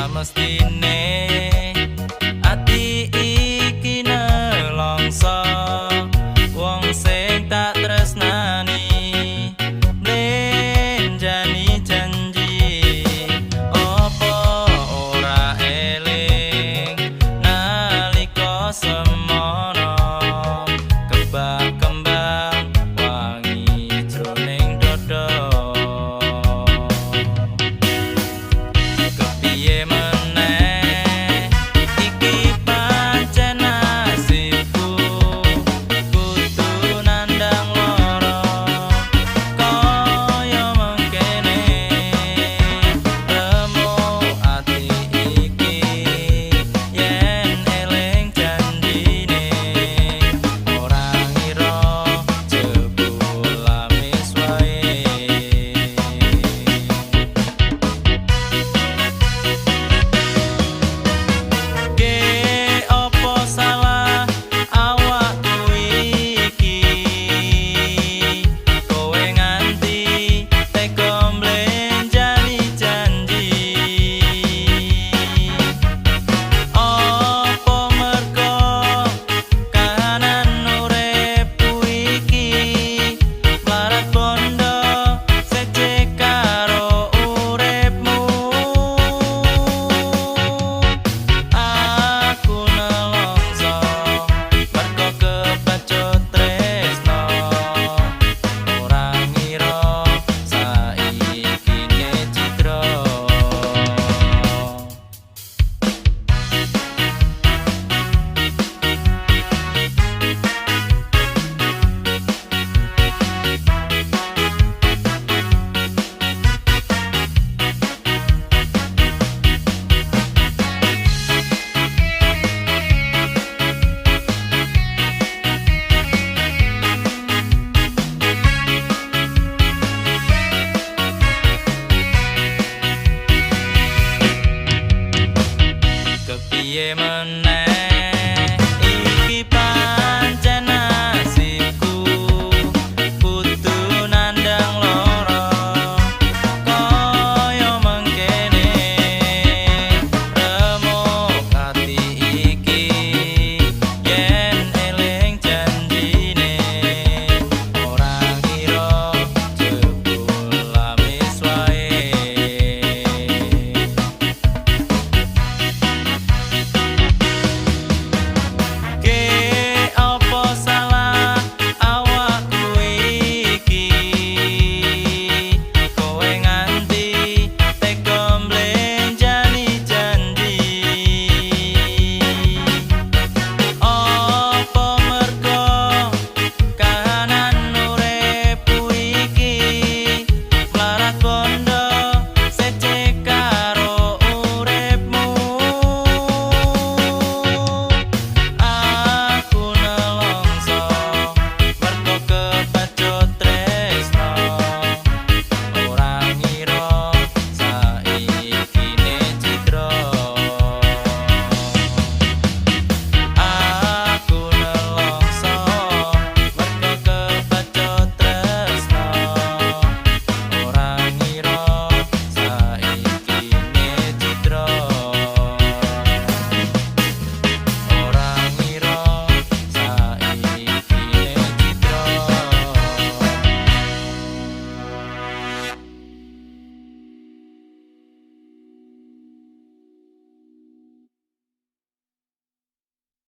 Samestine ati iki nelongso, wong sing tak tresnani mlenjani janji. Opo ora eling nalika semono kebak kembang wangi jroning dodo? Kepiye meneh, iki pancen nasibku, kudu nandang lara kaya mengkene. Remuk ati iki yen eling janjine, ora ngira jebul lamis wae. Ke opo salah awakku iki, kowe nganti tega mlenjani janji? Opo mergo kahanan uripku iki mlarat bondo sece karo uripmu? Aku nelongso mergo kebacut tresno, ora ngira saikine cidra. Kepiye meneh.